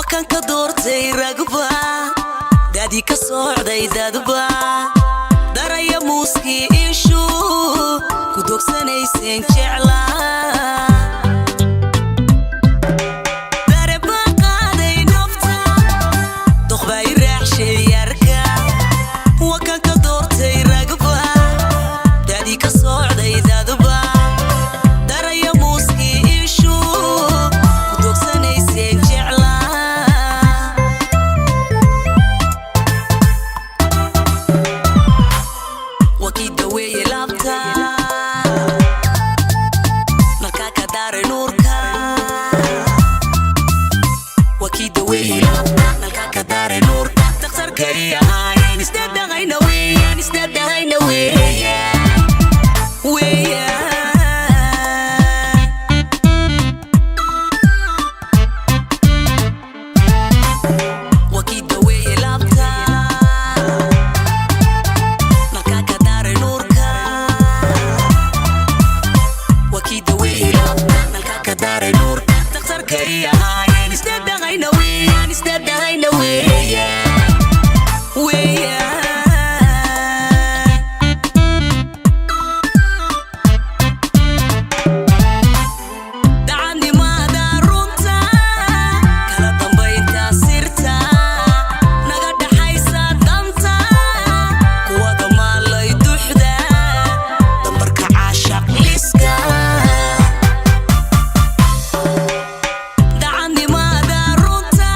Wakan ka doortay ragba, daadii ka socday dadba, daraya muuskii ishu ku dogsanayseen jeclaa. Darebaa qaaday nafta, doqbaa i raaxshay yarka. Wakan ka doortay ragba, daadii ka socday dadba, daraya muuskii ishu ku dogsanayseen jeclaa. Wakii daweeye laabta, nalkaa ka daaray nuurka. Wakii daweeye laabta, nalkaa ka daaray nuurka. Dhakhtarkay ahaayeen isdhadhahayna weeyaan, isdhadhahayna weeyaan, weeyaan. Wakii daweeye laabta, nalkaa ka daaray nuurka. Wakii daweeye laabta, nalkaa ka daaray nuurka. Dhakhtarkay ahaayeen isdhadhahayna weeyaan, isdhadhahayna weeyaan, weeyaan. Dacanimada runta, kala dambaynta sirta, naga dhaxaysa danta, kuwada maalay duxda, dambarka caashaq liska. Dacanimada runta,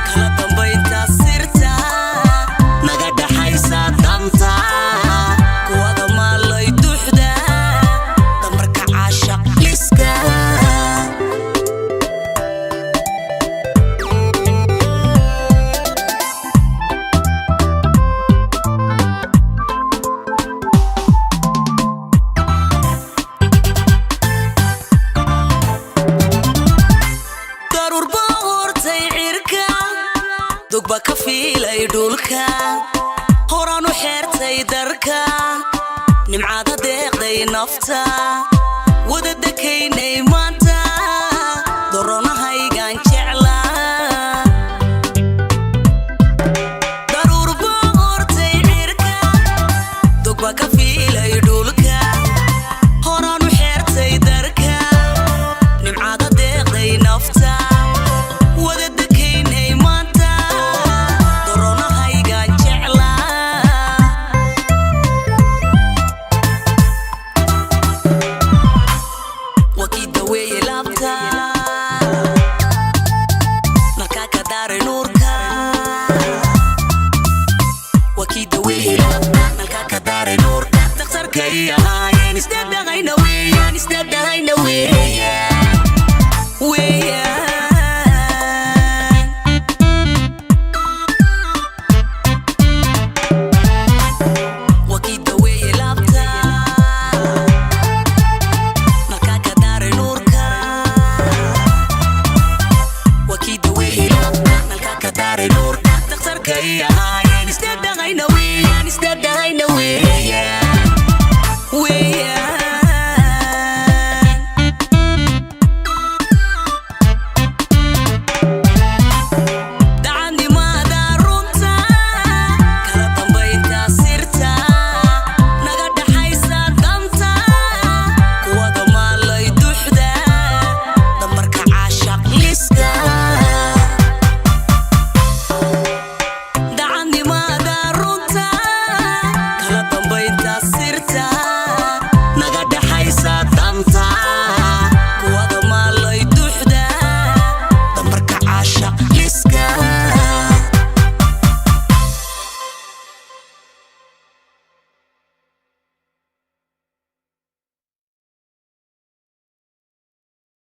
kala dambaynta sirta, naga dhaxaysa danta, kuwada maalay duxda, dambarka caashaq liska. Daruur baa hortay cirka, dogba ka fiilay dhulka, horaan u xeertay darka, nimcaada deeqday nafta, wada dekaynay maanta, doronahaygaan jeclaa. Daruur baa hortay cirka, dogba ka fiilay dhulka, horaan u xeertay darka, nimcaada deeqday nafta, wada dekaynay maanta, doronahaygaan jeclaa. Wakii daweeye laabta, nalkaa ka daaray nuurka. Wakii daweeye laabta, nalkaa ka daaray nuurka. Dhakhtarkay ahaayeen isdhadhahayna weeyaan, isdhadhahayna weeyaan, weeyaan. Wakii daweeye laabta, nalkaa ka daaray nuurka. Wakii daweeye laabta, nalkaa ka daaray nuurka. Dhakhtarkay ahaayeen isdhadhahayna weeyaan, isdhadhahayna weeyaan, weeyaan.